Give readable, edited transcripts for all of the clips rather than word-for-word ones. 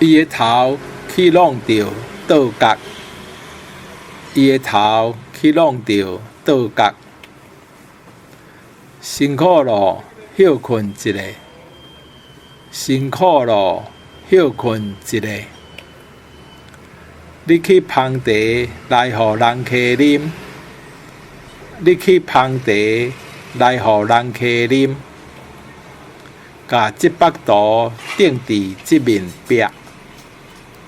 伊的頭去挵著桌角，伊的頭去挵著桌角。辛苦囉，歇睏一下，辛苦囉，歇睏一下。你去捧茶來予人客啉，你去捧茶來予人客啉。共這幅圖釘佇這面壁，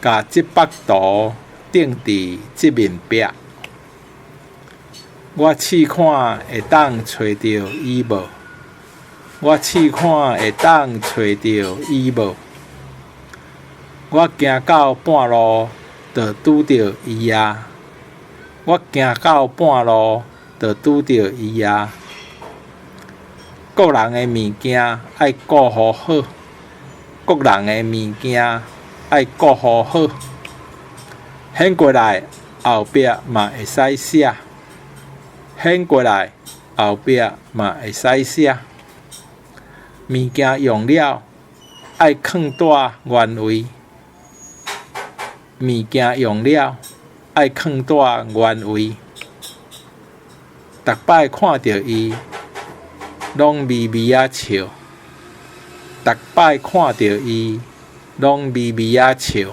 共這幅圖釘佇這面壁。我試看會當揣著伊無？我試看會當揣著伊無？我行到半路，就拄著伊矣。我行到半路，就拄著伊矣。各人的物件愛顧予好，各人的物件愛顧予好。顯過來後壁嘛會使寫，顯過來後壁嘛會使寫。物件用了愛囥佇原位，物件用了愛囥佇原位。逐擺看著伊，攏微微仔笑。逐擺看著伊，攏微微仔笑。